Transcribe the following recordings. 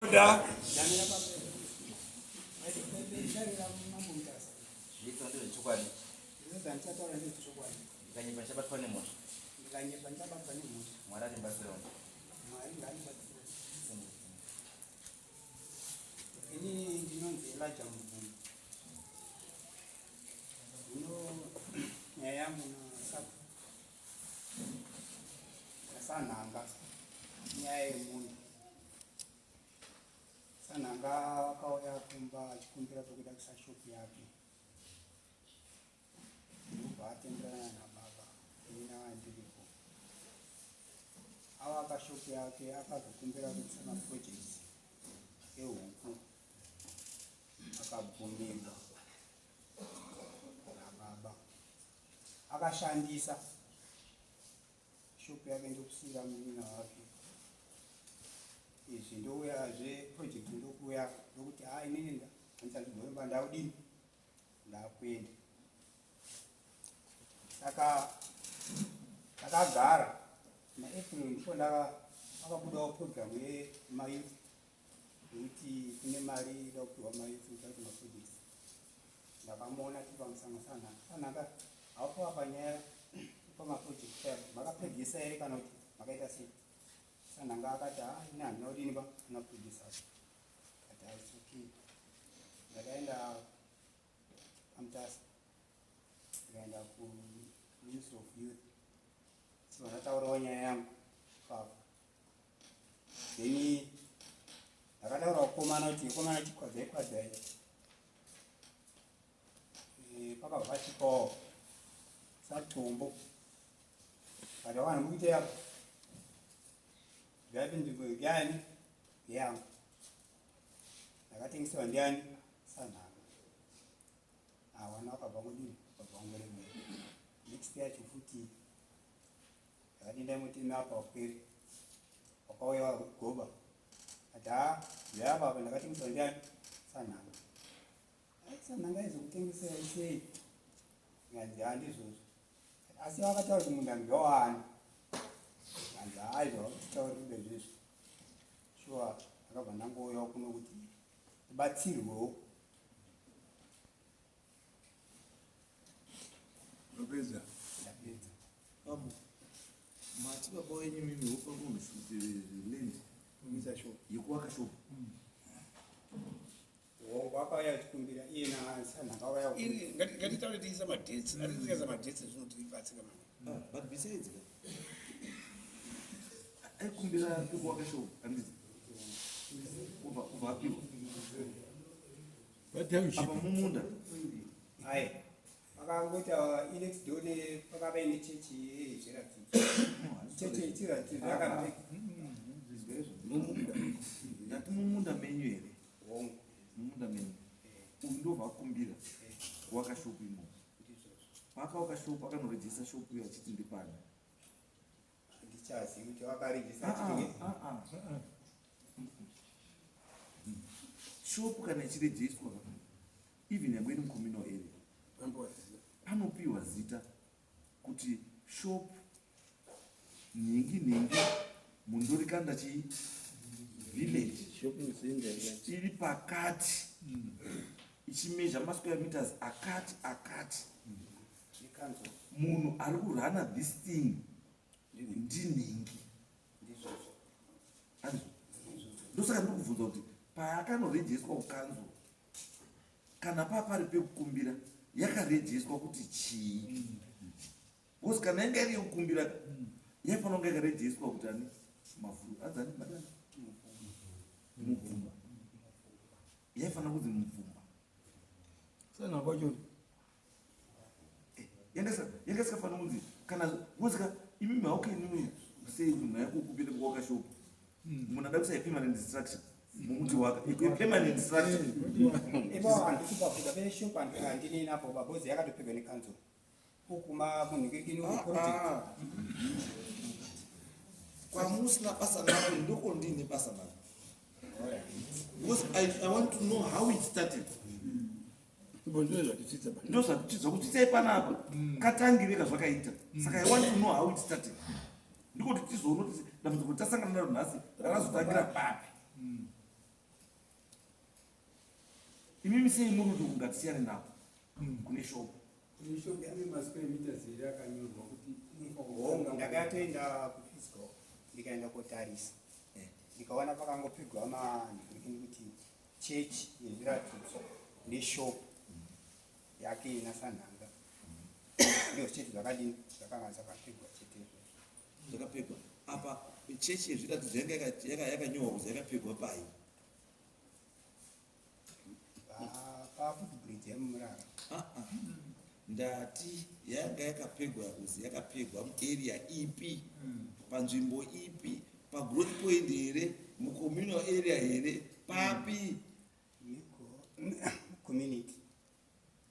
Da. Ini ndinonzi Elijah Mubvumbi. Ndino nyaya yangu naSanhanga nyaya yemunda. Sanhanga akauya kumba achikumbira pekuda kuisa shopu yake. Ndobva atenderana nababa ini ndiripo. Avaka shopu yake akazokumbira kuisa maprojects ehuku akabvumirwa nababa. Akashandisa Shop yake ndokusiira munin'ina wake izvi ndouyazve project ndokuuya ndokuti ha inini handichazvigoremba ndaudini ndakuenda saka ndakagara naApril ndipo ndakabudawo program yemayouth yekuti kune mari ida kupiwa mayouth kuti aite maprojects Ndakamuona tiri pamusangano sanhanga. Sanhanga haupo apa nyaya pamaproject aya makapedzisa here kana kuti makaita sei? Sanhanga akati haa ini handina kudini ba handina kupedzisa. Akati haa it's okay. Ndakaenda paMutasa ndikaenda ku Ministry of Youth chibva ndataurawo nyaya yangu ipapo. Then ndakataura kukomana kuti komana chikwadzai kwadzai eh, pakabva chikoo satombo but vanhu mukuite yako zvaipi nzvimbo yani yangu ndakatengesewa ndiani sanhaka awana wakabva kudini wakabva ngoremera next yacho futi ndakati ndaimuteme apa wapwere wakauya goba ati haa zvayapa apa ndakatengesewa ndiani sanhanga Sanhanga izokutengesera sei? Nganzi handizvozvo. Asi vakataura kuti munda ngewaani. Nganzi hayi zvavakutaurira izvezvi. Shuwa ndakabva ndangouyawo kuno kuti tibatsirwewo. Ndapedza. Ndapedza. Babu, mati baba wenyu mimi wopa munhu land yekuvaka shop. Wakauya achikumbira iye nasanhaka vaya. Ngatitaure tiisa madates, atitikaisa madates zvinotibatsira mani. Ah, but besides ka aikumbira pekuwaka shop handiti ubva ubva apiwa apa mumunda Aye. Vakangoita inext door ne pakava ine chechi yezviratidzo. Chechi yechiratidzo yakapeka. Mumunda. Ndati mumunda menyu here? Hongu. Mumunda menyu. Uyu ndobva akumbira kuwaka shop imomo. Paakawaka shop akanorejista shop iyo achiti ndipani. Handichazivi kuti wakarejista achiti. Ah, ah, ah. Shop kana ichirejistwa even yangu iri mucommunal area panopiwa zita kuti shop nhingi nhingi mundorikanda chii village iri pakati ichimezha masquare meters akati akati munhu ari kurana this thing ndinhingi ndosaka ndiri kubvunza kuti paakanorejeswa kukanzuro kana papari pekukumbira yakarejeswa kuti chii because kana yanga iri yekukumbira yaifanira kunge yakarejeswa kuti ani mavhuru anzi ani madani mubvumba yaifanira kunzi mubvumba sana kwacho eh, yanga isikafanira kunzi kana because ka imi how can you say munhu ayekukumbira kuwakashopu munhu ada kuisa permanent structure mumuti waka permanent structure ipo handisi pakuda peshop handini napo babozi yakatopegwa nekanzuro ukuma kunhikirikini ah, project ah. Kwamusina basa nako ndoko ndine basa nako because I want to know how it started. Ndozvatitsitsa panapa katangire kazvakaita saka I want to know how it started. Ndiko kuti tizoona kuti dambudziko tasangana naro nhasi rakazotangira papi. Imimi sei muri kuti ungatisiyane nako kune shop? Kune shop ine masquare meters here akanyorwa kuti Hongu, ndakatoenda kufiscal, ndikaenda kotarisa, ndikaona pakangopigwa manhikini kuti chechi yezviratidzo neshop yake ina Sanhanga, ndizvo chete zvakadini, zvakanga zvakapigwa chete izvozvo. Zvakapegwa apa, chechi yezviratidzo yanga yakanyorwa kuzi yakapegwa pai? Pafootbridge yemumurara. Ah, ah. Ndati yanga yakapegwa kuzi yakapegwa muarea ipi, panzvimbo ipi, pagrowth point here, mucommunal area here, papi? Community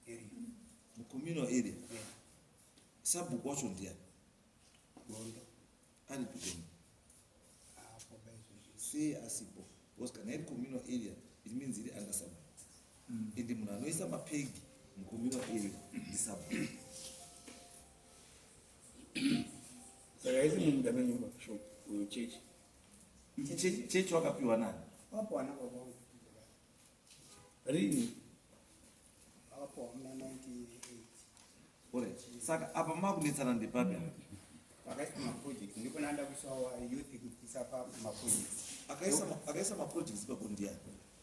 area. Mucommunal area? Yeah. Sabhuku wacho ndiani? Gondo. Aripi Gondo? Apo paizvozvi. Sei asipo? Because kana iri communal area, it means iri under sabhuku, ende munhu anoisa mapegi mucommunal area ndisabhuku. Saka isi mumunda menyumba shop uyo chechi. Chechi wakapiwa nani? Wakapiwa nababa vangu. Rini? Vakapiwa muna 98. Alright, saka apa makunetsana ndepapi apa? Pakaiswa maprojects, ndipo nanda kuisawa youth kuisa pamaprojects. Akaisa maprojects ipapo ndiani?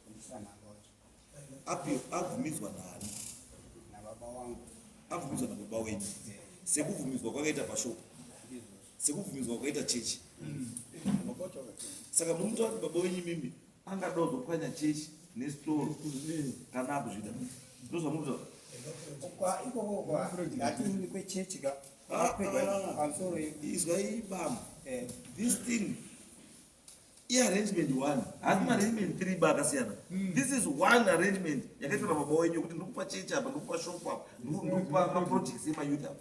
NdiSanhanga wacho. Abvumidzwa nani? Nababa wangu. Abvumidzwa nababa wenyu, sekubvumidzwa kwakaita pashop? Ndizvozvo. Sekubvumidzwa kwakaita chechi? Makoto akatenga. Saka muri kutaura kuti baba wenyu mimi angada kuzopwanya chechi nesitoro kana akuzvida, ndozvamuri kutaura? Ikoko kwa ndati ini kwechechi ka Ah, kwapegwa ah. pamusoro. Izwai bambo, this thing iarrangement one, hasi maarrangement three ba akasiyana. This is one arrangement yakaitwa nababa wenyu kuti ndikupa chechi apa, ndikupa shop apa, ndikupa maprojects emayouth apa.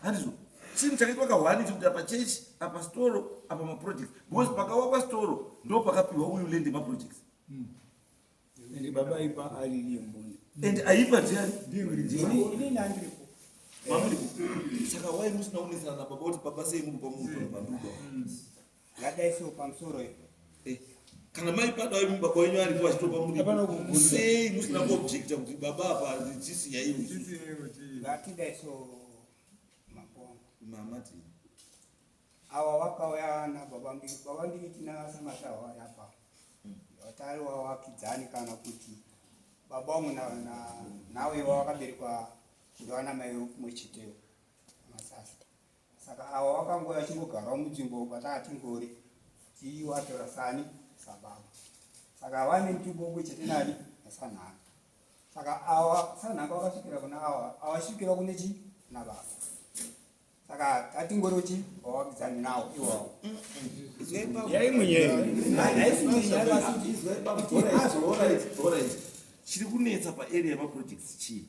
Handizvo? Chinhu chakaitwa kahwani chekuti apa chechi, apa storo, apa maprojects, because pakawakwa storo ndo pakapiwa uyu land emaprojects. Ende baba ipa aririye mbune. And aipa ndiani? Ini nandiripo. Mamuripo. Saka wai musina kunesana nababa kuti baba, sei muri kupa munhu panduka? Ngadaiso pamusoro. Kana maipada imi baba wenyu aripo achitopa Hapana muripo, kubvunza. sei musina kuobjecta kuti baba apa chisi yaiwo isusu? Ngatidaiso, mambo wangu. Mama ti. Ava vakauya nababa mbiri, baba mbiri tina samasahwa apa vatari wavakidzani, kana kuti baba vangu nawe wakaberekwa ndovana mai mumwe chetewo masasa. Saka ava vakangouya vachingogarawo munzvimbo kwatakatingori tiwatora sani sababa. Saka vane mutumbo umwe chete nani naSanhanga. Saka ava Sanhanga vakasvikira kuna ava, avasvikira kune chi nababa. Saka tatingori chi wavakidzani nawo iwawo. Izwai baba. Yaimwe. Izwai baba. Alright. Chiri kunetsa paarea yemaprojects chii?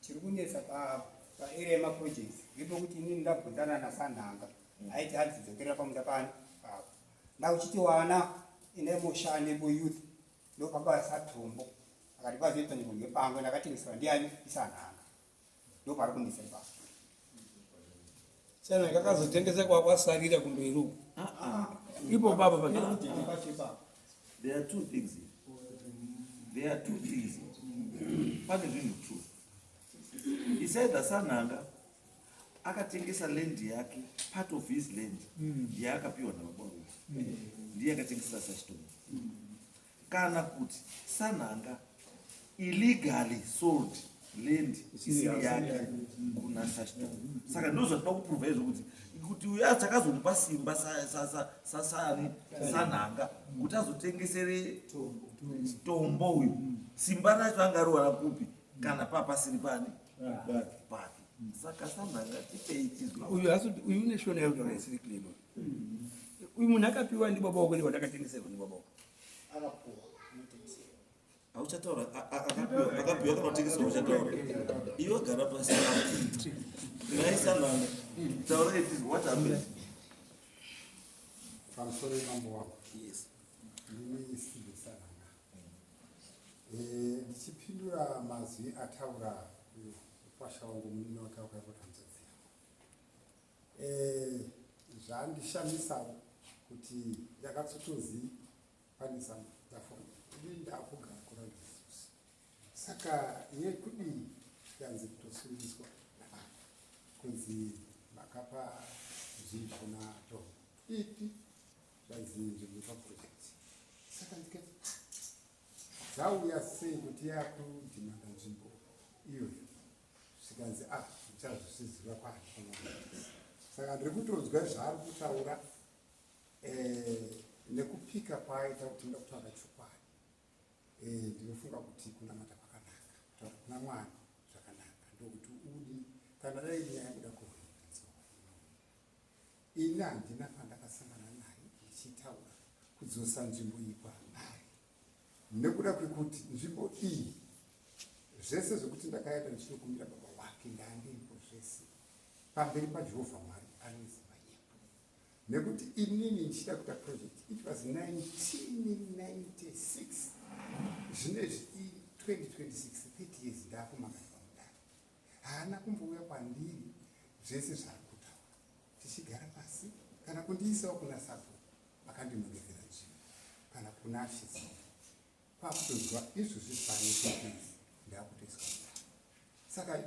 Chiri kunetsa paarea yemaprojects ndepekuti inini ndabvunzana naSanhanga, aiti adzidzokera pamunda pani papo, ndakuchiti wana ine mushande kuyouth ndopakauya satombo akati pazoitwa nzvimbo ngepango, ndakatengeserwa ndiani? ISanhanga. Ndopari kunetsa ipapo. Sana kakazotengesa kwakwasarira kumberi uku ipo baba pa. Pacho ipapo. There are two things here. There are two things here. Pane zvinhu two. It's either Sanhanga akatengesa land yake, part of his land yaakapiwa nababa wake, ndiye akatengesera Sachitombo, kana kuti Sanhanga illegally sold land isiri yake kuna Sachitombo. Saka ndo zvatinoda kuprova izvo, kuti uyu achakazomupa simba sasani Sanhanga kuti azotengesere Tombo uyu, simba racho angariwana kupi kana papasiri pani pake? Saka Sanhanga, tipei tizwe. Uyu hasi uyu une shona yakutaura isiri clean. Uyu munhu akapiwa ndibaba wako, ndakatengeserwa ndibaba wako. Akapuwa unotengeserwa. Hauchataura. Akapiwa kana kutengeserwa, uchataura iwe. Gara pasi nai Sanhanga, taura itizwe what happened. Pamusoro yemambo wangu. Yes. Ndini Stephen Sanhanga. Ndichipindura mazwi ataura mukwasha wangu, munini wake wakapotanzadzira, zvandishamisa kuti yakatsotozi. Pane some ndafona ini ndakugara kuRand House. Saka yekudii yanzi kutosungiswa nababa kunzi makapa nzvimbo kuna Tom ipi zvanzi nzvimbo paproject. Saka ndikati dzauya sei kuti yakudhimanda nzvimbo iyoyo zvikanzi ah ndichazviziva kwani. Saka ndiri kutonzwa zvaari kutaura nekupika kwaaita kuti ndoda kutaura chokwadi. Ndinofunga kuti kunamata kwakanaka, kutaura kuna Mwari zvakanaka, ndokuti udi kana dai nyaya yabuda kuhwina. Ini handina pandakasangana naye ndichitaura kudzosa nzvimbo iyi kwaari, nekuda kwekuti nzvimbo iyi zvese zvekuti ndakaenda ndichinokumbira baba wake ndaandiripo zvese pamberi paJehovha Mwari anoziva ipo. Nekuti inini ndichida kuita project it was 1996, zvinezvi 2026, 30 years ndakumangana pamudare, haana kumbouya kwandiri zvese zvaari kutaura tichigara pasi kana kundiisawo kuna sabhuku akandinongedzera nzvimbo kana kuna shisi kwakutonzwa izvozvi pane 30 ndakutoiswa mudare. Saka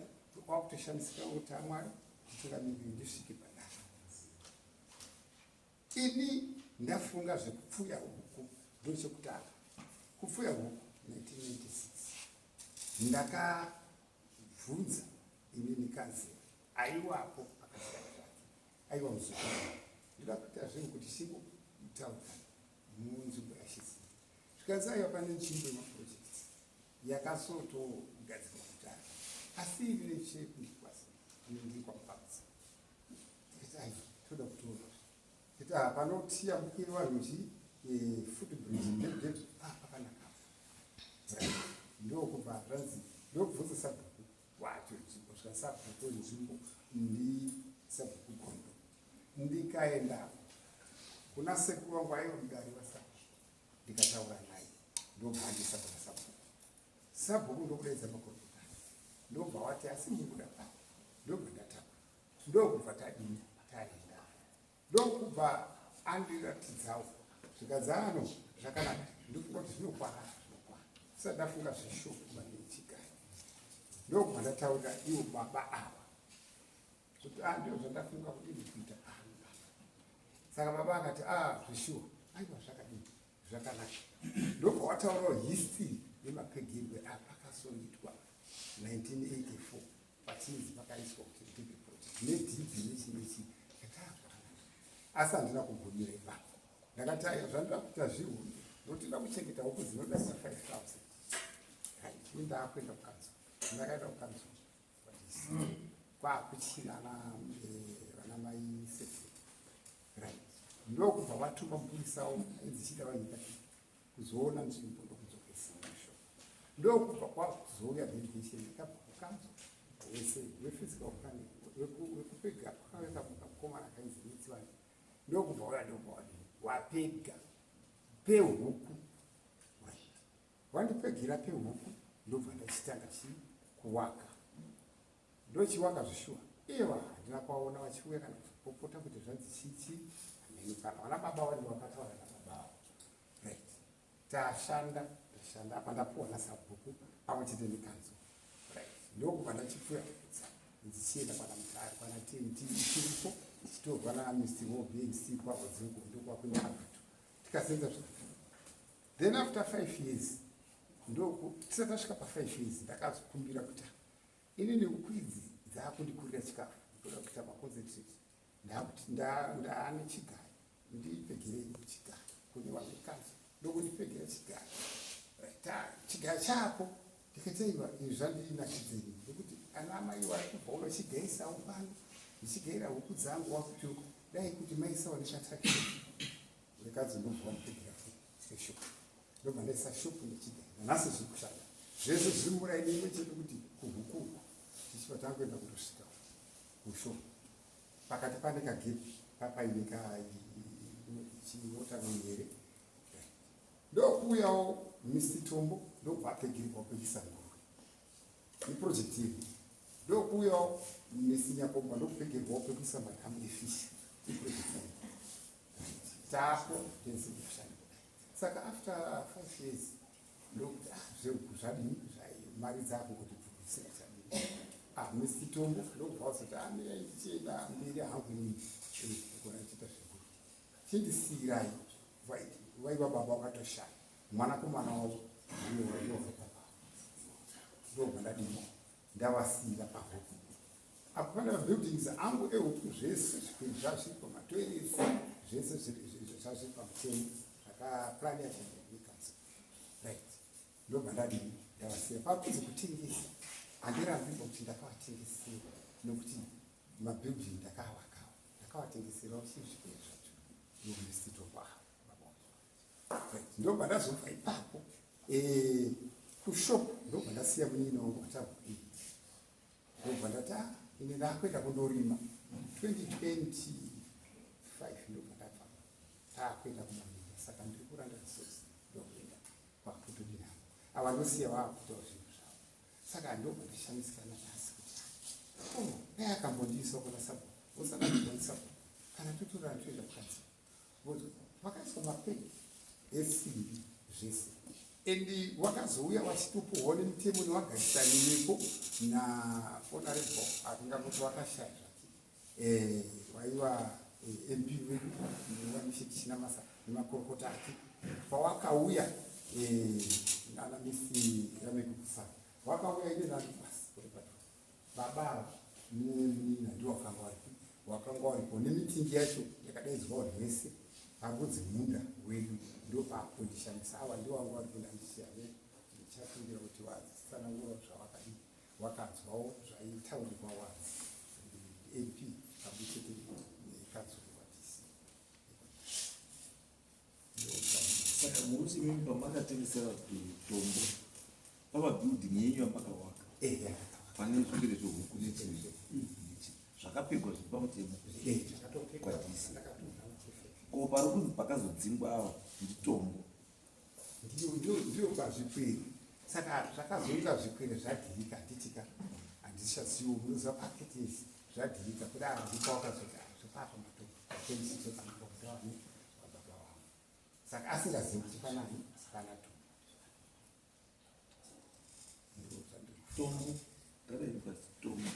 kwakutoshamisika kuti aMwari nditungamiriri ndisvike padare. Ini ndafunga zvekupfuya huku, ndochekutanga kupfuya huku 1996. Ndakabvunza inini kanzera aiwapo akasiyana zvake, aiwa muzukuru, ndoda kuita zvinhu kuti singotaura munzvimbo yashisi. Zvikanzi aiwa, pane nzvimbo yemaprojects yakasotogadzirwa kudhara asi iri nechekundikwazi ndiri kwamupabudzi. Tikati aiwa, toda kutoona. Tikati ah, panotiya mukwiri vanhu chi foot bridge ndegate, ah, pakanaka. Ndokubva zvanzi ndokubvunza sabhuku wacho nzvimbo, svika sabhuku wenzvimbo ndi sabhuku Gondo. Ndikaenda kuna sekuru wangu aiva mudari wasabhuku, ndikataura naye, ndobva andisa kuna sabhuku. Sabhuku ndokudaidza makorokota, ndobva wati asi mukuda pa, ndobva ndatapa, ndokubva tadini taenda, ndokubva andiratidzawo zvikadzano zvakanaka. Ndofunga kuti zvinokwana, zvinokwana sati ndafunga zveshopu manechigari. Ndokubva ndataurira ivo baba ava kuti a ndio zvandafunga kudini kuita pano. Saka baba akati a zveshuwa, aiwa zvakadini, zvakanaka. Ndobva wataurawo history yemapegirwe apakasoitwa 1984 pachinzi pakaiswa kuti ndp project nedb nechi nechi. Zvakanaka, asi handina kugumira ipapo. Ndakati aiwa, zvandoda kuita zvihombe nokuti ndoda kuchengeta huku dzinodarika 5000. Right, ndakuenda kukanzuru, ndakaenda kukanzuru kwakuchina vana mai Sese. Right, ndokubva vatuma mupurisawo ainzi Chida Vanyika kuzoona nzvimbo, ndokudzokesa mashoko. Ndokubva kwakuzouya delegation yakabva kukanzo wese wephysical planning wekupega, kwakave kamukomana kainzi Mitsiwani, ndokubva uya, ndokubva wadini wapega pehuku. Right, wandipegera pehuku, ndobva ndachitanga chi kuwaka, ndochiwaka zvishuwa. Iwa handina kwaona vachiuya kana kuzopopota kuti zvanzi chichi hameno kana vana baba vanhu vakataura nababa avo. Right, tashanda, tashanda apa, ndapuwa nasabhuku pamwe chete nekanzo. Right, ndokubva ndachipfuya kudza ndichienda kwana Mutare kwana TNT ichiripo, ichitorwa naMr WBNC kwahodzungu, ndokwakuine abutu, tikasenza zvakanaka. Then after 5 years, ndoku tisati tasvika pa5 years, ndakazokumbira kuti inini huku idzi dzaakundikurira chikafu, ndoda kuita maconcentrate, ndakuti ndaane chigayo, ndipegerei chigayo kune vanhu ndokundipegera chigayo. Chigayo chako. Ndikati aiwa, izvi zvandinakidzei nekuti ana mai vari kubva unochigaisawo pano, ndichigaira huku dzangu, wakuti dai kuti maisawo nekatractor vekadzi. Ndobva wandipegera futi shop, ndobva ndaisa shop nechigayo. Nanhasi zviri kushanda zvese, zviri muraini imwe chete kuti kuhuku uku tichibva tangoenda kutosvika kushop, pakati pane kagap papaine chiwaterway here. Ndokuuyawo Mr Tombo, ndobva apegerwa kuisa nguruve iproject iri. Ndokuuyawo Mr Nyakomba, ndokupegerwawo pekuisa madhamu efish, iproject iri. Tapo tese kushanda. Saka after 5 years ndokuti, ah, zvehuku zvadini, mari dzakungoti bvusingachadini. Ah, Mr Tombo ndokubva wazoti, ah, mirai ndichienda mberi hangu inini kugona ndichiita zvehuku, chindisiyirai. Vaiva baba vakatoshaya, mwanakomana wavo ndiye waiva baba. Ndobva ndadini, ndavasiyira pahuku apo pane mabuildings angu ehuku, zvese zvazviri pamatoilets, zvese zvazviri pamutemo, zvakaplani yacho nekanzuru, right? Ndobva ndadini, ndavasiya. Pakuzi kutengesa, handirambi kuti ndakavatengesera, nokuti mabuilding ndakavakawo, ndakavatengeserawo chizvikwere zvacho nomesitobwa. Ndobva ndazobva ipapo kushop, ndobva ndasiya munin'ina wangu achabvei. Ndobva ndati, ah, ini ndakuenda kundorima 2025. Ndobva ndabva taakuenda kumaminda, saka ndiri kuranda resource, ndokuenda kwakutodinako. Ava ndosiya vakuitawo zvinhu zvavo. Saka ndobva ndashamisika nanhasi kuti, oh, dai akambondiisawo kuna sabhuku, osakandibvunza kana totorana toenda kukanzi vakaiswa mapegi esimbi zvese. And wakazouya wachitopuhwawo nemitemo newagarisani nepo nahonorable, akangangoti wakashaya zvake, waiva MP wedu waMishek Chinamasa nemakorokota ake. Pawakauya nana Misi Ramekukusana wakauya ine nani basi baba ava nemunina ndiwo wakanga waripo, wakanga waripo nemeeting yacho yakadaidzwa vanhu vese parudzi munda wedu. Ndo pakundishamisa, awa ndiwo wanga waripo. Ndandisiyane, ndichakumbira kuti watsanangura zvawakadii, wakanzwawo zvaitaurirwa wanzi MP pamwe chete nekanzuru waDC. Saka muruti imimi pamakatengesera Tombo pamabuilding yenyu yamakawaka pane zvikwere zvehuku nechii zvakapegwa zviri pamutemo kwaDC, ko pari kunzi pakazodzingwa ava ndiTombo? Ndiyo pazvikwere. Saka zvakazoita zvikwere zvadhirika, handitika, handichazivo, munoziva paketesi zvadhirika kuda ndipo wakazoti zvopapa matopendisizokanakokutawani wababa vangu. Saka asingazivi kuti panani pana Tombo. Tombo rakaipasi Tombo,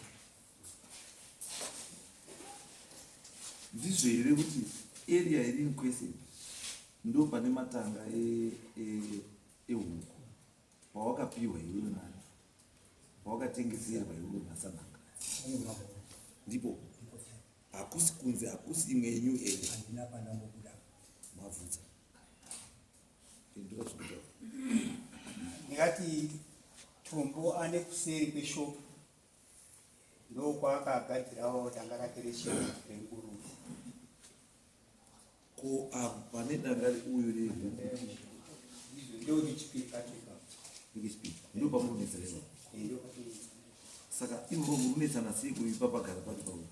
ndizvo here kuti area iri in question ndo pane matanga ehuku pawakapiwa iwewe nani, pawakatengeserwa iwewe naSananga? Ndipo hakusi kunze, hakusi imwe yenyu area? Handina pandambobuda. Mabvunza, pindura zvikuta. Ndingati Tombo ane kuseri kweshop, ndokwaakagadzirawo danga rake rechii renguruve. Ko apo pane danga uyu rehuku? Ndizvo, ndokechipiri kacho ipapo. Rekechipiri ndo pamunonetserera? Eh, ndopatinetsa. Saka ivo murunetsana sei kuyu papagara pari pavo?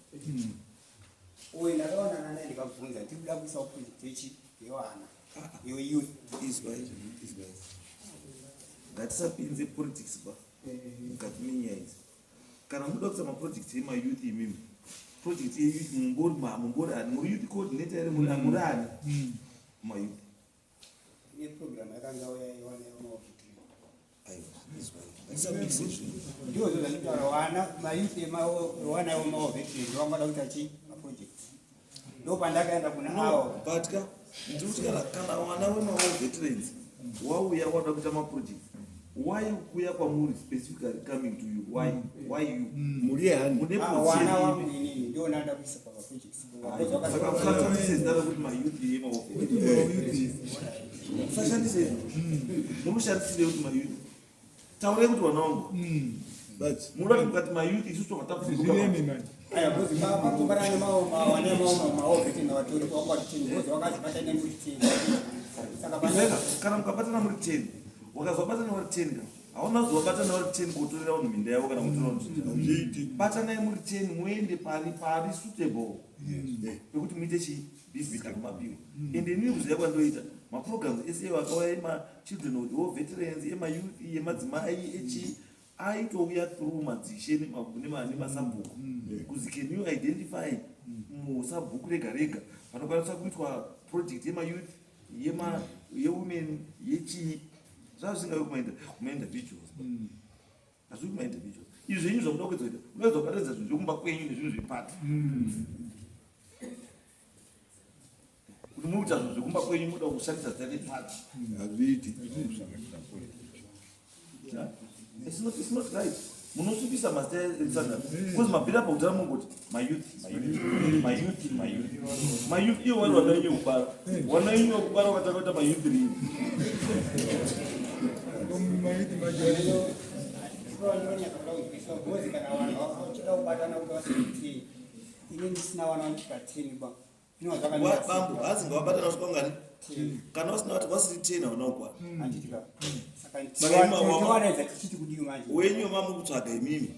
Uye ndakaonana naye ndikabvunza, tiri kuda kuisawo project yechi yevana, yeyouth. Izwai, izwai, ngatisapinze politics ba mukati menyaya idzi. Kana muda kuisa maproject emayouth, imimi project yeyouth mumbori mumbori ani? Muri youth coordinator here? Muri muri ani mayouth? Ine program yakanga uya yewana yemaovitri. Aiwa, izwai, ngatisapinze zvinhu. Ndizvo zvanditaura, wana mayouth wana yemaovitri ndowangada kuita chi maproject, ndo pandakaenda kuna avo. But ka ndikuti kana wana wemawar veterans wauya wada kuita maproject, why kuya kwamuri specifically, coming to you? Why you? Muri hani? Mune Ah, wana position wangu ipi? inini ndio ndanda kuisa pamaprojects. Saka musashandise zita rekuti mayouth yemawar veterans, musashandise. Munoshandisire kuti mayouth? Taurai kuti wana wangu. But munoda kuti mukati mayouth, isusu tobva tavhunduka. Zviremi manje. Aya bhozi makombarana nemawana maovitri vatori wanga 10, bhozi wakazibatana muri 10, saka pane Izvaika, kana mukabatana muri 10, wakazobatana vari 10 ka, hauna kuzobatana vari 10 kutorera vanhu minda yavo kana kutorera vanhu zvinhu zvavo. Zviiti. Batanai muri 10, muende pari suitable pekuti muite chi business kana mapiwa. Ende inini kuziva kwandoita, maprograms ese akauya emachildren of the war veterans, emayouth, emadzimai, echi aitouya through madzishe nemasabhuku, kuzi can you identify musabhuku rega rega panokwanisa kuitwa project yemayouth, yema. Yewomen yechii zvazvisingavi kumaindividuals, hazvii kumaindividuals. Izvi zvenyu zvamuda kuedza kuita, munoedza kubatanidza zvinhu zvekumba kwenyu nezvinhu zvepati, kuti muri kuita zvinhu zvekumba kwenyu, muda kushandisa zita repati. Hazviiti. It's not right. Munosvibisa mazita esangano, because mabvira apa kudhara mungoti mayouth, mayouth, mayouth, mayouth, mayouth. Iyo vari vana venyu vekubara, vana venyu vekubara vakatanga kuita mayouth rini? Because kana vanhu vachida kubatana kuti vasvike, ini ndisina vana vanosvika 10 ba. Bambo, hazi ngavabatana kusvika ungani? Kana vasina vati vasiri 10, hauna kukwana. Handiti ka? Saka Saka tiwadaidza tichiti kudii manje? Wenyu mamukutsvaga imimi,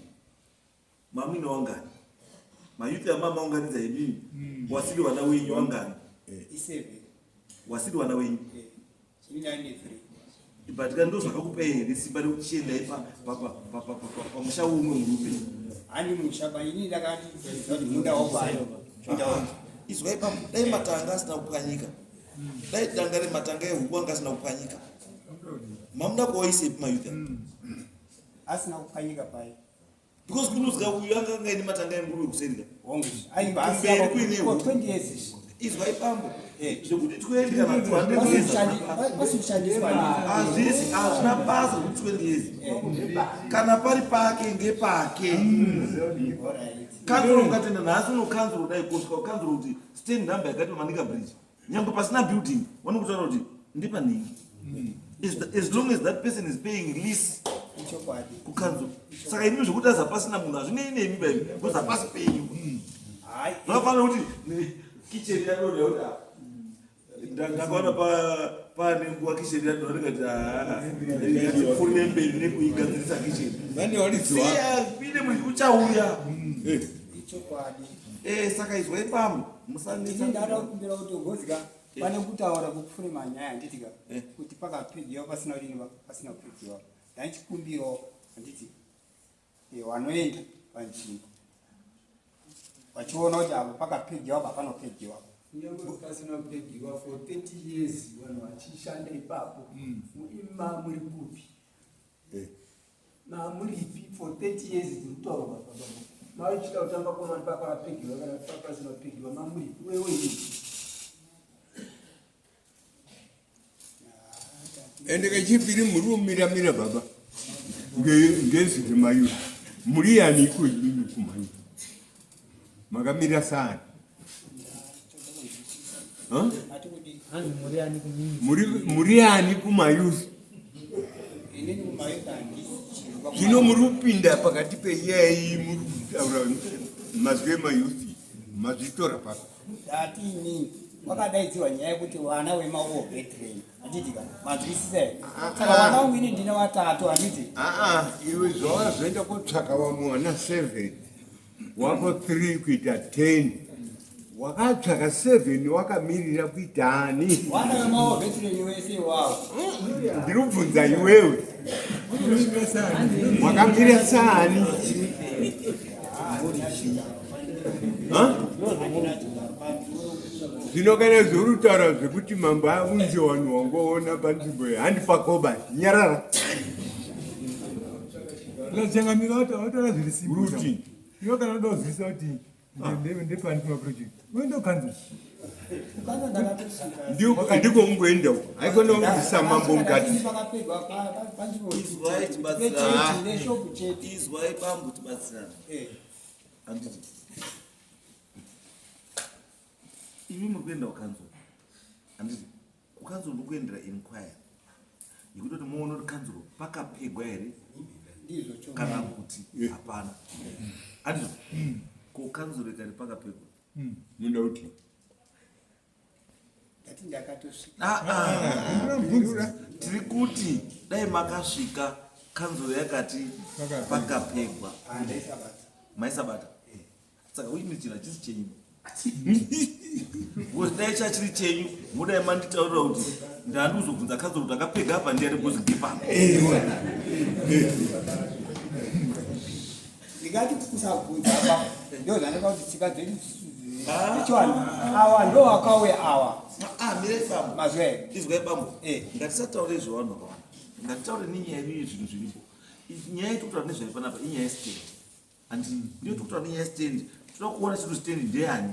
mamuine wangani? Mayouth amamaunganidza imimi, wasiri vana wenyu wangani? I7. Wasiri vana wenyu? Ini ndaine 3. But kana ndo zvakakupai here simba rekuchiendai pamusha umwe murume? Handi musha ba, ini ndakati kuti munda wokwayo, munda wangu. Izwai pambo, dai matanga asina kupwanyika, dai danga rematanga ehuku anga asina kupwanyika, mamuda kuwaisepi mayouth aya? Asina kupwanyika pai? Because kunozwa uyu anga anga ine matanga enguruve kuserika. Hongu, aiva Kumberi kuine for huku. 20 years izvi. Izwai pambo, zvekuti 20 kana 200 years. Pasikushandiswa. Hazvisi, hazvina basa kuti 20 years. Kana pari pake, ngepake. Kanzuro mukatenda nhasi uno, kanzuro dai kusvika kukanzuro kuti stand number yakati paManica Bridge, nyange pasina building, vanokutaura kuti ndepanhingi, as long as that person is paying lease Ichokwadi. kukanzuro. Saka imimi zvekuti aza pasina munhu hazvinei nemi baimi, because hapasi penyu. Hayi. Zvakafanira kuti kicheni yadonha, kuti ah, ndakaona pane nguva kicheni yadonha, ndikati ngatipfuurire mberi nekuigadzirisa kicheni. Vane waridziwa. Pine munhu uchauya. Ichokwadi. Saka izwai pamwe, Ini musanetsa. ndada kukumbira kuti ugozika pane kutaura kwekufure manyaya, handitika? Kuti pakapigiwa pasina kudini, pasina kupigiwa, ndaichikumbirawo, handiti, vanoenda panzvimbo vachiona kuti apa pakapigiwa, apa panopigiwa. Kunyange pasina kupegiwa for 30 years, vanhu vachishanda ipapo, ima muri kupi? Mamuripi for 30 years dziri kutaurwa papapo? Maichida kutamba kuona kuti pakapegiwa kana pasina kupegiwa, mamuripi wewe ii? Ende kechipiri, muri kumiramira baba ngezvi mayouth. Muri yani iko imimi kumayouth? Makamira sani? Huh? Ati kudii? Hanzi muri ani kumimi? Muri yani kumayouth? Inini kumayouth handisi chiro. Zvino muri kupinda pakati penyaya iyi, muri kutaura mazwi emayouth, mazvitora papi? Ndati inini wakadaidzirwa nyaya yekuti vana vemawar veteran, handiti ka? Manzwisisa here? Saka vana vangu ini ndine vatatu, handiti? Aa, iwe zvawakazoenda kotsvaka vamwe vana 7, wako 3 kuita 10, wakatsvaka 7 wakamirira kuitani? Vana vemawar veteran wese iwawo. Ndiri kubvunza iwewe, wakamira sani? Ha? Zvino kana zvori kutaura zvekuti mambo aunze vanhu wangoona panzvimbo iyi, handi pakoba, nyarara. Changamira, wataura zviri simple. Ruti. Iwe kana uda kuzivisa kuti ndepani pamaproject, uende kukanzuro. Kukanza ndakatosvika. Ndiko kungoenda uko, haikona kubvisa mambo mukati. Pakapegwa panzvimbo Izwai, tibatsirane. neshopu chete. Izwai bambo, tibatsirane. Handiti imi muri kuenda kukanzuro, handiti? Kukanzuro muri kuendera inquiry yekutoti muone kuti kanzuro pakapegwa here Ndizvo cho. kana kuti hapana, handizvo? Ko kanzuro ikati pakapegwa? Munoda kuti Ndati ndakatosvika. Ah, ah. Tiri kuti dai makasvika, kanzuro yakati pakapegwa. Handaisabata. Maisabata. Saka uimi chinhu hachisi chenyu, because dai chachiri chenyu, mudai manditaurira kuti ndandi kuzobvunza kanzuro kuti akapega apa ndiani, because ngepapa. Ndingati kusabvunza apa ndo zvandaka kuti tsika dzedu dzechivanhu, awa ndo wakauya awa. Ah, Mirai bambo. Mazwa here? Izwai bambo. Eh. Ngatisataure zvevanhu vakawanda. Ngatitaure nenyaya yedu yezvinhu zviripo. Nyaya yetiri kutaura nezvayo panapa inyaya yestand. Handiti ndiyo tiri kutaura nenyaya yestand. Toda kuona chiro stand ndeyani.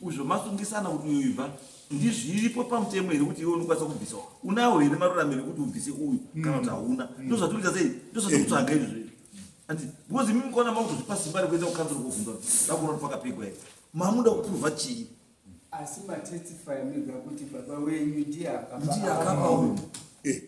Uzvo masungisana kuti uyu ibva ndizviripo pamutemo here kuti iwe unokwanisa kubvisa unawo here maruramiro ekuti ubvise uyu kana kuti hauna. Ndozvatiri kuita sei? Ndozvatiri kutsvaga izvozvo. Handiti because imi mukaona makutozvipa simba rekuenda kukanzuru kobvunza kuti dakuona kuti pakapegwa here. Mamuda kupruvha chii? Asi matestify mega kuti baba wenyu ndiye akapa. Ndiye akapa uyu. Eh.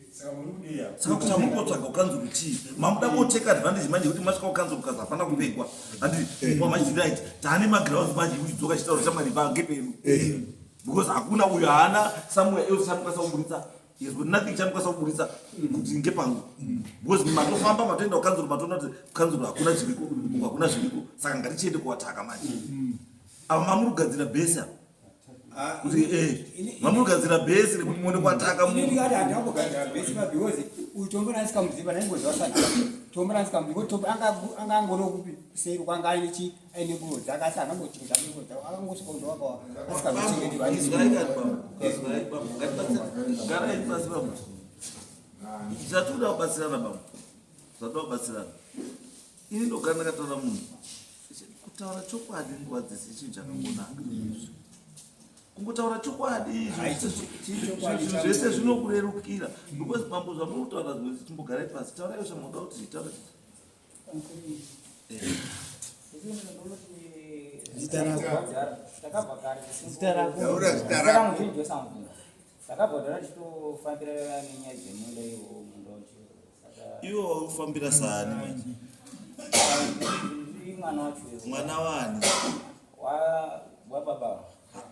Saka kuti chamuri kotsvaga kukanzuru chii? Mamuda koteka advantage manje kuti masvika kukanzuru kazi hapana kupegwa. Handiti Eh. manje right taane magrounds manje kuti dzoka chitauro chamwari pa ngepedu. Eh. Because hakuna uyu haana somewhere else chamukwanisa kuburitsa. He has got nothing chamukwanisa kuburitsa kuti ngepangu. Because matofamba matoenda kukanzuru matoona kuti kukanzuru hakuna zviriko, uku hakuna zviriko. Saka ngatichiende kuwataka manje. Apa mamuri kugadzira bhesi apa. Kuti eh mamuri kugadzira bhesi rekuti muone kwataka Ini munhu. ndikati handina kugadzira bhesi pa because uyu tombo randisikamuziva ndaingoziva sana. Tombo randisikamuziva tombo anga anga angori kupi kuseri kwanga aine chi aine nguo dzake asi haangambochengeta nguo dzake akangosvika kunze wakawa asikazochengeterwa handisi. Izwai kani bambo. Izwai bambo. Ngatibatsirane. Garai pasi bambo. Zvatinoda kubatsirana bambo. Zvatinoda kubatsirana. Ini ndogara ndakataura munhu. Kutaura chokwadi nguva dzese chinhu chakangonaka. Kungotaura chokwadi zvinhu zvese zvinokurerukira because mambo zvamuri kutaura zvimwe chimbogarai pasi taurai zvamunoda kuti taura. Zita rako. Takabva kare Zita rako. Taura zita rako. Takabva kudhara tichitofambira nenyaya dzemunda iwo munda wacho. Saka Iwe waufambira saani manje? ndiri mwana wacho. Mwana waani? Wa wababa.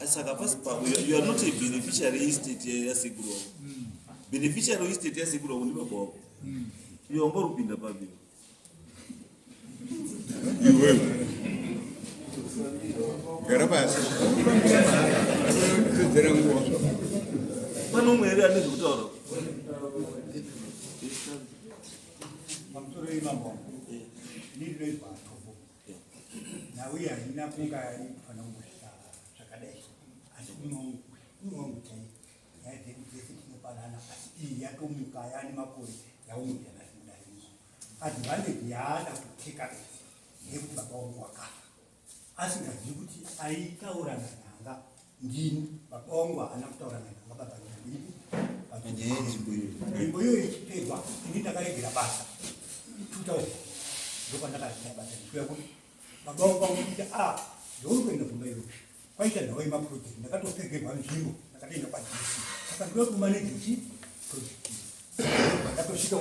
Saka pasi pa you are not a beneficiary estate yasekuru wako. Beneficiary estate yasekuru wako ndi baba wako. Iwe wanga uri kupinda papi? Iwewe. Gara pasi. Pedzera nguva. Pane umwe here ane zvekutaura? Pamusoro imambo ini ndinoizwa tombo nhau iyi haina kunga ikufanira kumbosvika zvakadai asi umwe wangu chai nyaya dzedu dzese tinopanana asi iyi yatomuka yaane makore yaumuka nhasi kudai advantage yaada kuteka idzi ndeyekuti baba wangu wakafa asingazivi kuti aitaura nanhanga ndini baba wangu haana kutaura nanhanga baba nyangu nzvimbo iyoyo ichipegwa ini ndakaregera basa 2000 ndopandakaregera basa ndichiuya kuti baba wangu vangu a ndouri kuenda kumba iyoyo kwaita nhau yemaproject ndakatopegerwa nzvimbo ndakatoenda kwadc saka ndoda kumaneja chi project ndatosvika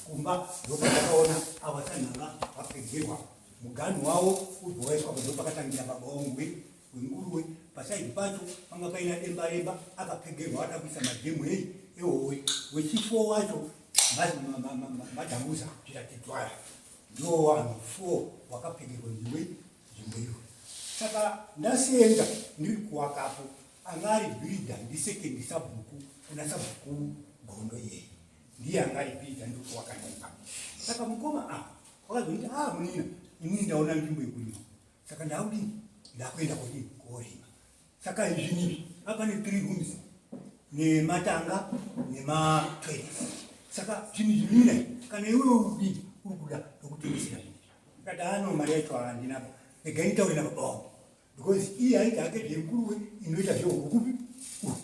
kumba ndopandakaona ava sanhanga vapegerwa muganhu wavo ubva waiswa pa ndopakatangira baba wangu wenguruwe pasaidi pacho panga paina dembaremba akapegerwa ada kuisa madhemu ei ehowe wechifo wacho madhamuza zviratidzwaya ndo vanhu four wakapegerwa ndiwe nzvimbo iyoyo saka ndasenza ndiri kuwakapo anga ari bhiridha ndisekendi sabhuku kuna sabhuku gondo iyeye ndiye anga ari bhiridha ndiri kuwaka ndaipapo saka mukoma apa wakazoniti a munina inini ndaona nzvimbo yekurima saka ndakudini ndakuenda kudini korima saka izvi izvi apa ne three rooms nematanga nematoilets saka zvinhu zvinina kana iwewe udini uri kuda ndokutengesera zvinhu ndikati ano mari yacho handina regai nditaure nababa wangu because iye aita hake zvenguruwe inoita zvehuku kupi uku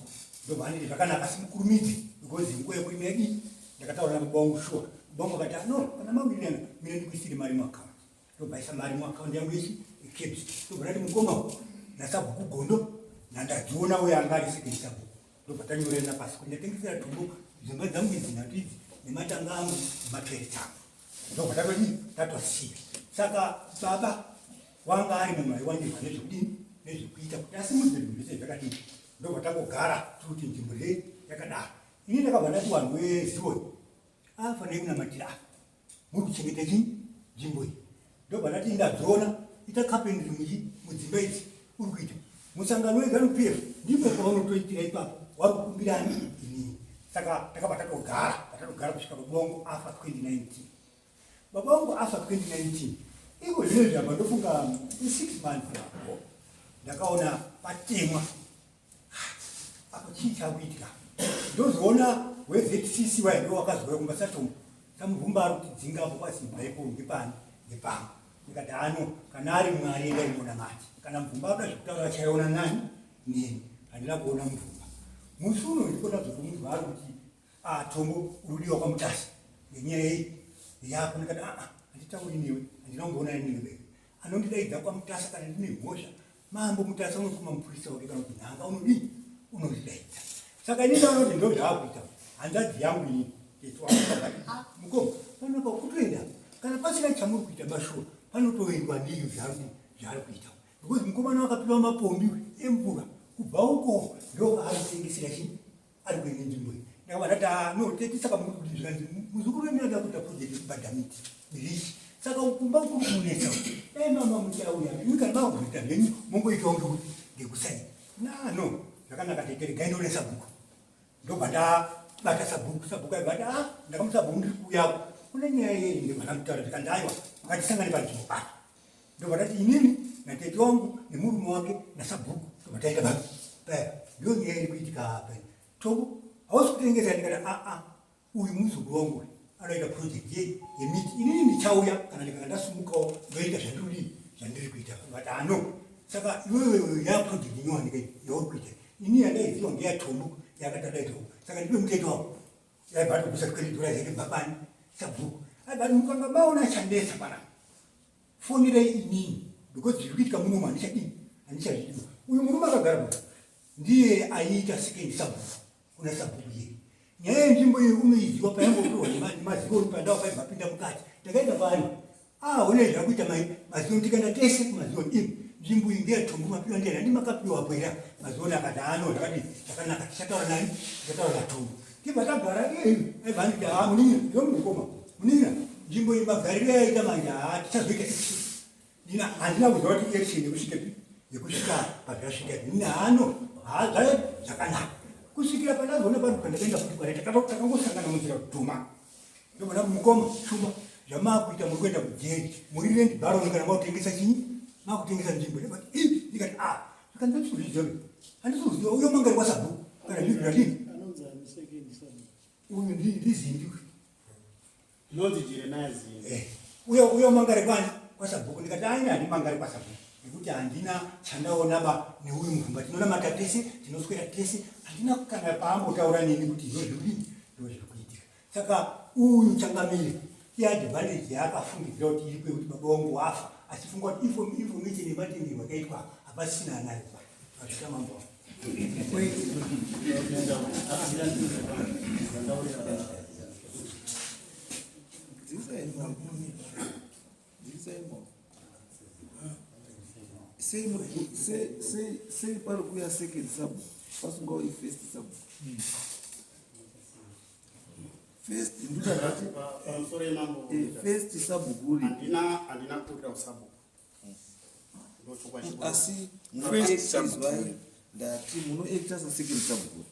ndobva anditi zvakanaka asi mukurumidze because nguva yekurima yadii ndakataura nababa wangu sure baba wangu akati no kana mawirirana mira ndikuisire mari muaccount ndobvaisa mari muaccount yangu yechi yecabs ndobva ndati mukoma nasabhuku gondo nandadziona uyo anga ari second sabhuku ndobva tanyorerana pasi kuti ndatengesera tombo dzimba dzangu idzi nhatu idzi nematanga angu nematoilet angu ndobva tatodii tatosiya saka baba wanga ari munhu aiwandirwa nezvekudini nezvekuita kuti asimudze zvinhu zvese zvakadini ndobva tangogara tiri kuti nzvimbo rei yakadaro ini ndakabva ndati vanhu vezioni afanei kunamatira apa muri kuchengeta chii nzvimbo iyi ndobva ndati ndadziona ita carpentry muchi mudzimba idzi uri kuita musangano wezanu p f ndipo pavanotoitira ipapo wari kukumbirani inini saka takabva tatogara tatogara kusvika baba wangu afa 2019 baba wangu afa 2019 iko zvinezvi apa ndofunga 6 months ago ndakaona patemwa. Apa chii chakuitika? Ndozoona weZCC waye ndo wakazouya kumba satombo samubvumba ari kutidzinga apo kwasimba ipo ngepani ngepamwe. Ndikati ano kana ari Mwari endai monamata. Kana mubvumba akuda zvekutaura achaiona nani neni. Handina kuona mubvumba. Musi uno ndipo ndazotomunzwa ari kuti ah Tombo uri kudiwa kwaMutasa ngenyaya yei yako. Ndikati aa handitauri newe handina kumboonana newe bebe. Anondidaidza kwaMutasa kana ndine mhosva Mambo Mutasa unotuma mupurisa wake kana kuti nhanga unodii unondidaidza. Saka ini ndaona kuti ndozvaakuita hanzvadzi yangu ini tete wangu akati ah mukoma panapa kutoenda kana pasina chamuri kuita mashuwa panotoendwa ndiyo zvaari kuita because mukomana wakapiwa mapombi emvura kubva uko ndopaari kutengesera chii ari kuine nzvimbo iyi ndakabva ndati ah, no tete saka muri kuti zvikanzi muzukuru wenyu ada kuita project yekubhadha miti mirishi saka kumba kuri kunetsa dai mama muchauya imi kana makuzoita zvenyu mongoitawo ngekuti ngekusai na no zvakanaka tete regai ndione sabhuku ndobva ndabata sabhuku sabhuku aibva ati ah ndakamusabhuku ndiri kuuyako kune nyaya yei ndobva ndamutaura zvikanzi aiwa ngatisangane panzvimbo pano ndobva ndati inini natete wangu nemurume wake nasabhuku ndobva taenda pano paya ndiyo nyaya iri kuitika apa tobo hausi kutengesa ndikati aa uyu muzukuru wangu uyu anoita project ye yemiti inini ndichauya kana ndikanga ndasumukawo ndoita zvandiri zvandiri kuita but ano saka iwewe ya project inyowanika yauri kuita ini yandaiziva ngeyatombo yakatadaitawo saka ndipe mutete wako yaibva atobvisa 20 dollars yake bhabani sabhuku aibva mukanga maona chanetsa panapa Fonerai inini because zviri kuitika muno handichadii handichazvidiwa. Uyu murume akagara pa ndiye aiita second sabhuku kuna sabhuku iye. Nyaya yenzvimbo iyi unoiziwa payambopiwa nemazioni pandau paibva pinda mukati. Takaenda paari ah one zvakuita mai mazioni tikaenda tese kumazioni imi nzvimbo iyi ndeyatombo mapiwa ndiyani handi makapiwa apo here mazioni akati ano zvakadii zvakanaka tichataura nani tichataura natombo tibva tagara iye aibva anditi haa munin'ina ndomukoma munin'ina nzvimbo iyi magariro yaita manje haa tichazoita action nina handina kuziva kuti action yekusvikepi yekusvika pazvasvika nina hano haa zvae zvakanaka kusvikira pandazoona pari pandakaenda futi kware takangosangana munzira dhuma ndobona mukoma shumba zvamaakuita muri kuenda kujeri muri rent baron kana makutengesa chinyi makutengesa nzvimbo ndikati a ah, zvikanzi handisikuziva handisikuziva uyo mangari kwasabhuku kana zvinhu zvadini uyu ndizindi Ndinonzi Jeremiah Zindi. Eh, uyo uyo mangari kwani kwasabhuku ndikati aina handi mangari kwasabhuku nekuti handina chandaona ba neuyu muvhumba tinonamata tese tinoswera tese handina kana paambotaura neni kuti ndo zviri kudini ndo zviri kuitika saka uyu changamire iadvantage yaakafungidzira kuti iripo yekuti baba wangu wafa achifunga kuti information yematengerwo akaitwa hapasisina anayo vasvika mambo Sei pari kuuya second sub pasingauyi first sub? First ndikati pamusoro yemambo eh, first sabhuku uri handina handina kurira usabhuku asi munoizwai ndati munoekta sasecond sabhuku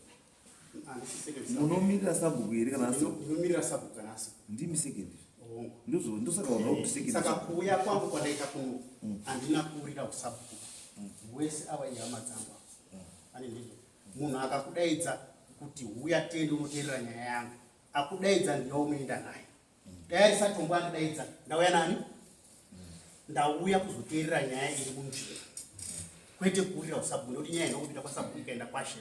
munomirira sabhuku here kana ndinomirira sabhuku kana asi ndimi second ndozvo ndosaka vanhu vakuti second saka kuuya kwangu kwandaita kuno handina kuurira usabhuku wese ava ihama dzangu ane ndizvo munhu akakudaidza kuti huya tende unoteerera nyaya yangu akudaidza ndiye unoenda naye dai ari satombo andidaidza ndauya nani ndauya kuzoteerera nyaya iri munzvimbo kwete kuurira usabhuku nekuti nyaya inokupinda kwasabhuku ikaenda kwashe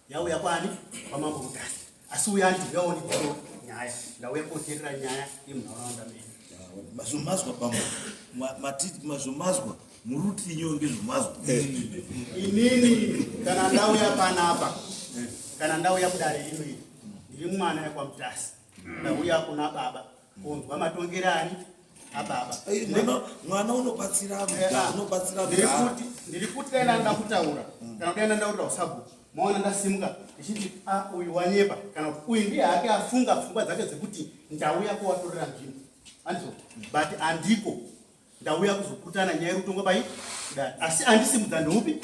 yauya kwani kwamambo mutasa asi uya anditi uya undipewo nyaya ndauya koteerera nyaya yemunharaunda medu mazvomazwa bambo matiti mazvomazwa muri kuti inyewo ngezvomazwa eh. inini kana ndauya panapa kana ndauya kudare rino iri ndiri mwana yekwamutasa ndauya kuna baba kunzwa matongero ani ababa mwana unobatsira eh, ah. unobatsira ndiri kuti dai ndanda kutaura kana kudai ndandaurira usabhuku maona ndasimuka ndichiti a ah, uyu wanyepa kana kuti uyu ndiye hake afunga pfungwa dzake dzekuti ndauya kuwatorera nzvimbo andizvo but andiko ndauya kuzopurutana nyaya yekutongwa pai kudai asi andisimudza ndeupi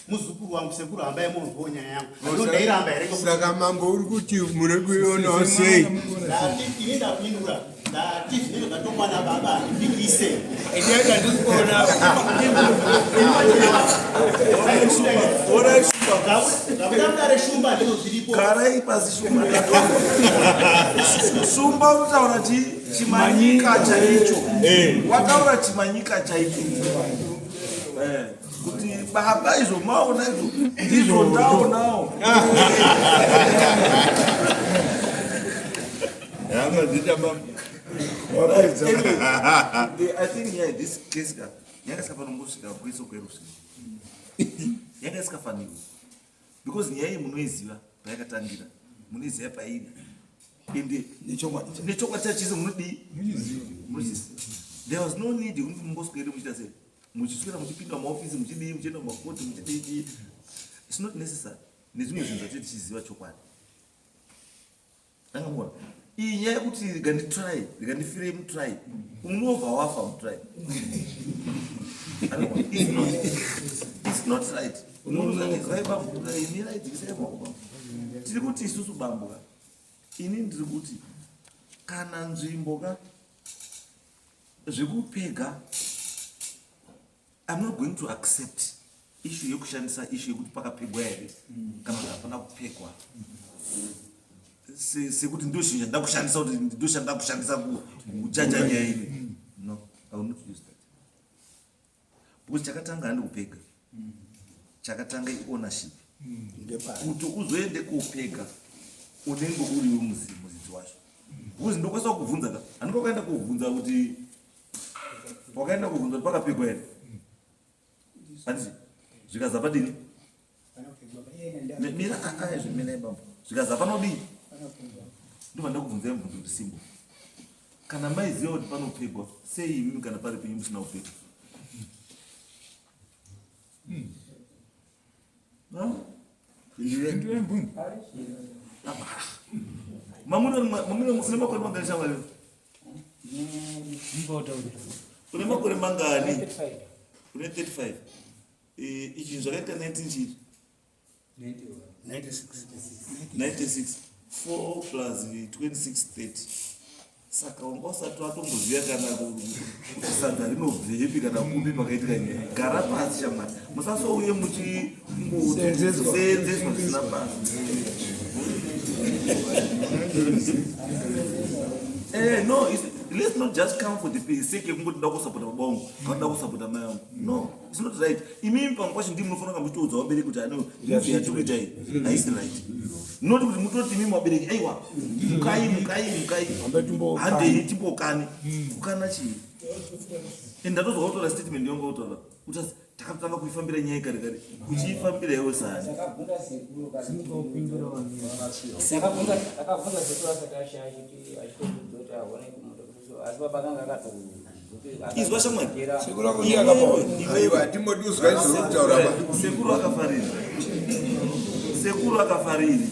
muzukuru wangu sekuru hambai munzwawo nyaya yangu ndo ndairamba here saka mambo uri kuti muri kuionawo sei ndati ini ndapindura ndati zvinenge zvatongwa nababa handipikise Zvabuda mudare Shumba ndizvo zviripo. Garai pasi Shumba. Shumba unotaura chi chimanyika chaicho. Wataura chimanyika chaicho. Eh, kuti baba izvo maona izvo ndizvo ndaonawo. Yamazita baba. Anyway, I think yeah, this case ka yanga isikafanira kungosvika kuiso kwerusvingo. Yanga isikafanirwi. Because nyaya iyi munoiziva payakatangira, munoiziva pairi. Ende nechokwadi chachiso munodii? Munochiziva. There was no need yekuti mungoswere muchiita sei? Muchiswera muchipinda mumaofisi muchidii, muchienda mumakoti muchidii chii. It's not necessary. Nezvimwe zvinhu zvatiri tichiziva chokwadi. Angamona. Iyi nyaya yekuti rega nditry, rega ndifire mutry. Unobva wafa mutry. It's not, it's not right. Unozorai bambo, mirai dzikisai maoko bambo. Tiri kuti isusu bambo ka. Ini ndiri kuti kana nzvimbo ka zvekupega I'm not going to accept issue yekushandisa issue yekuti pakapegwa here kana kuti hapana kupegwa sekuti ndo chinhu chandida kushandisa kuti ndo chandida kushandisa kujaja nyaya ini. No, I will not use that because chakatanga handi kupega, chakatanga iownership. Kuti uzoende kopega unenge uriwe mudzidzi wacho, because ndokwanisa kukubvunza ka, handiko wakaenda kobvunza kuti wakaenda kobvunza kuti pakapegwa here, handiti? Zvikaza padini? Mira zvimira ibambo, zvikaza panodii? Ndobva ndakubvunzai mubvunzo kuti simbo, kana maiziva kuti panopegwa, sei imimi kana pari penyu musina kupega? Mamuna une makore mangani shamwari? Une makore mangani? Une 35. Ichi zvakaita 19 chii? 96. 4 plus 26, 30. Saka wanga usati watomboziva kana kuti sadza rinobvepi kana kupi pakaitika nyaya. Gara pasi shamwari, musasouye muchingoseenzeswa zvisina basa. No, let's not just come for the sake yekungoti nda kusapota baba vangu kana nda kusapota mai vangu. No, it's not right. Imimi pamwe pacho ndimi munofanira kunge muchitoudza vabereki kuti ano move yatiri kuita iyi haisi right. Not kuti mutoti imimi vabereki aiwa mukai mukai mukai handei timbokane. Kukana chii? And ndatozwa kutaura statement yanga kutaura kuti takatanga kuifambira nyaya kare kare, uchiifambira iwe sani. Takabvunza sekuru takabvunza sekuru asati ashaya, achiti achitobvunza kuti aone kumuda kuti asi baba kanga akato Izwa shamwari. Sekuru ako ndiye akafa. Aiwa, hatimoduzwa izvo kutaura ba. Sekuru akafariri. Sekuru akafariri.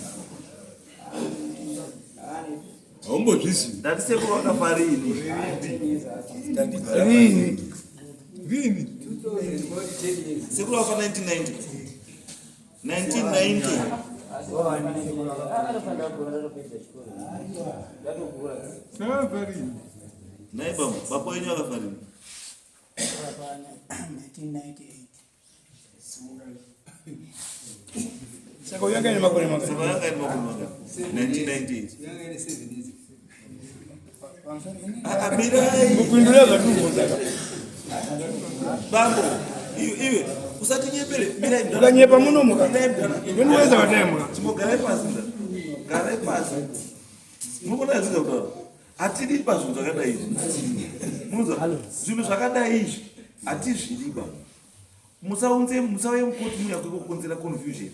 Haumbozvisi. Ndati sekuru akafarini. Rini. Rini. Sekuru akafa 1990. 1990. Sakafarini. Nai bambo, baba wenyu akafarini. 1998. Saka uyu anga aine makore mangani? Saka yanga ine makore mangani? 1998. Ah, mirai. Mupindura zvatibvunza ka. Bambo, iwe iwe usatinyepere. Mirai mdara. Ukanyepa munomuka. Mirai mdara. Ndoniweza wataimuka. Chimbogarai pasi mdara. Garai pasi. Munogona zviza kutaura. Hatidi pazvinhu zvakadai izvi. Munozwa zvinhu zvakadai izvi hatizvidi ba. Musaunze, musauye mukoti muya kukonzera confusion.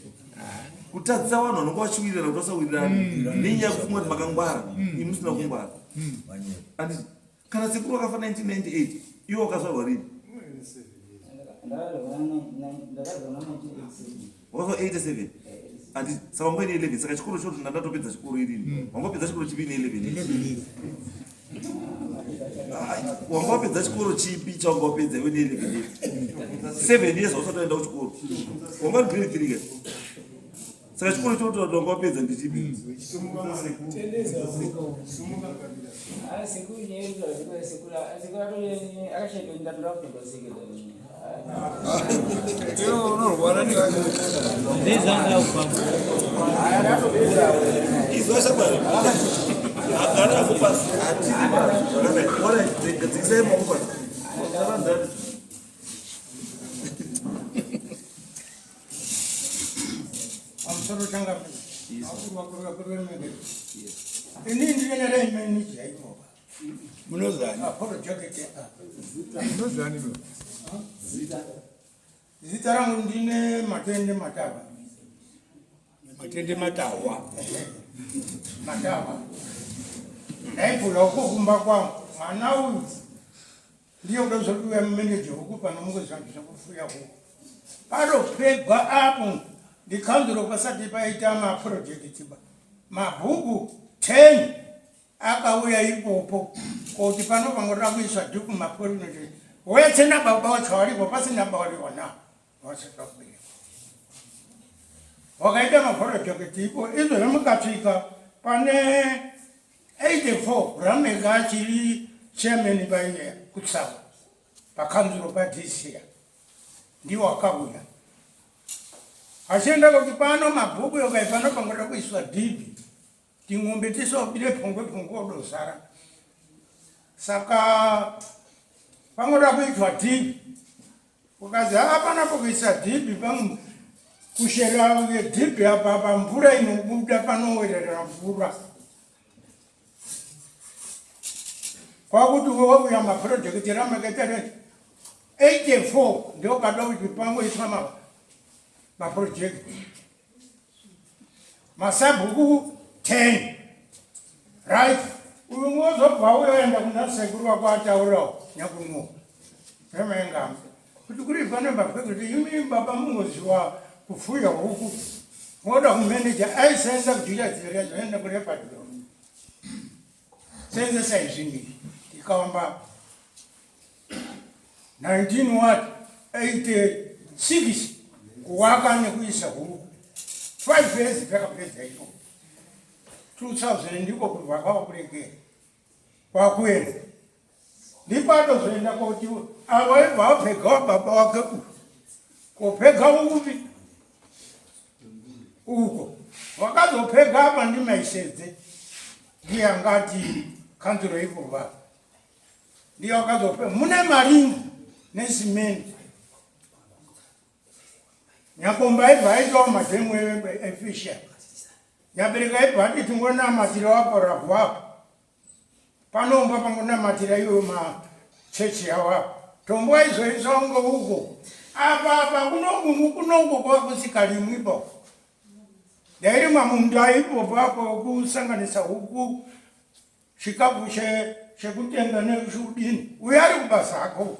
Kutadzisa vanhu vanonga vachiwirirana kuti vasawirirana nenyaya yekufunga kuti makangwara, imi musina kungwara. Handiti kana sekuru wakafa 1998, iwe wakazvarwa rini? Wakazvarwa 87. Handiti saka wanga uine 11, saka chikoro choti ndandatopedza chikoro irini. Wanga wapedza chikoro chipi ine 11 years? Wanga wapedza chikoro chipi chawanga wapedza iwe ne 11 years? 7 years hausati waenda kuchikoro. Wanga uri grade 3 ka? Saka chikoro choti wanga wapedza ndechipi? Sekuru nyaya sekuru sekuru akashaika ndatoda kupinda sekondari. Izwa shamwari. Agara apo pasi. Hatidi zvakadai. Alright, dzikisai maoko pasi. Tavanzani. Pamusoro changamire. Vakuru vakuru vakuru vemene. Ini ndine reimeni chaiko. Munozani? Apologetic. Munozani baba? Zita rangu ndine Matende Matava. Matende Matahwa. Matava. Ndaibvula uko kumba kwangu. Mwana uyu ndiye kuda manager huku pano mukuzvanhu zvekufuya huku. Panopegwa apo ndikanzuro pasati paita maprojekiti ba. Mabhuku 10 akauya ipopo kuti pano pangoda kuiswa dhuku maprojekiti. Wese nababa wacho varipo pasina baba varipo na vasina kuberekwa. Wakaita maprojekiti ipo izvozvo mukasvika pane 84 Rameka achiri chairman paiye kuTsavo pakanzuro paDC ndiwo akauya achienda kuti pano mabhuku yokai pano pangoda kuiswa dhibhi ting'ombe tisobire pfungwe pfungwe odozara saka pangoda kuitwa dhibhi ukazi hapana pokuisa dhibhi kushera dhibhi apa pamvura inobuda panowerera mvura kwakuti wauya mapurojekiti ramakaita 84 ndokada kuti pangoiswa mapurojekiti masabhuku 10 right uyu wozobva uyoenda kuna sekuru wako ataurawo nyakunuwa remaengama kuti kuri pane mapurojekiti imi baba mungoziwa kufuya huku moda kumeneja aisenza kujuya dziria zvoenda kurepadiro senzesa izvinhu izvi tikaomba 19 what 86 kuwaka nekuisa huku 5 years takapedza iko 2000 ndiko kubva kwakuregera kwakuenda ndipo atozoenda koti awaibva apfega baba wake uku kopfega upi uko wakazopfega apa ndimaishedze ndiye angati kanzuro ipova ndiye wakazopfega mune maringi nesimendi nyakomba aibva aitawo madhemu efisha nyabereka aibva ati tingonamatira wapo ravhu apo panomba pangonamatira iwo machechi awo apo tombo aizoiswa unge uko apa apa kunongungu kunongo kwakusikalimwipo ndairimwa munda ipopo apo kusanganisa huku chikafu chekutenga nechudini uyo ari kubasa ako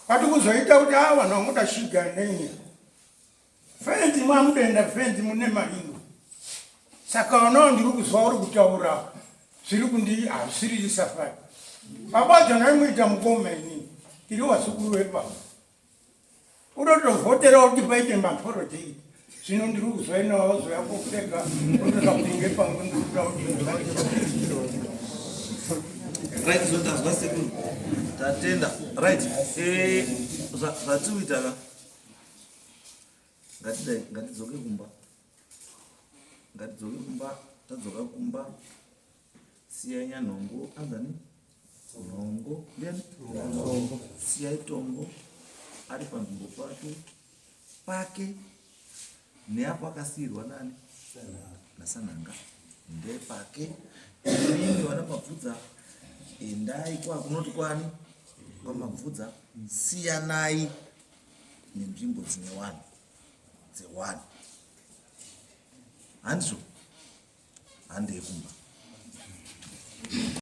Kwati kuzoita kuti ava vanhu vangoda shiga nenyi. Fenzi mwamudenda fenzi mune maringo. Saka vanawo ndiri kuzwa uri kutaura zviri kundi hazvisiri safari. Baba jana imuita mukoma ini. Tiri wazukuru wepa. Unotovhotera kuti paite maporojekiti. Zvino ndiri kuzwa ina wazoya kopfeka unoda kunge pangu ndiri kuda kuti Right, so tazwa sekuru. Tatenda. Right. Eh, zvatiri kuita ka. Ngatidai, ngatidzoke kumba. Ngatidzoke kumba, tadzoka kumba. Siyai nyanhongo, anzani? Nhongo, ndiani? Nhongo. Siyai tongo ari panzvimbo pake pake neapo akasiirwa nani nasanhanga ndepake imimi vana mabvudza endai kwakunoti kwani kwamabvudza siyanai nenzvimbo dzine wanhu dzewanhu handizvo handei kumba.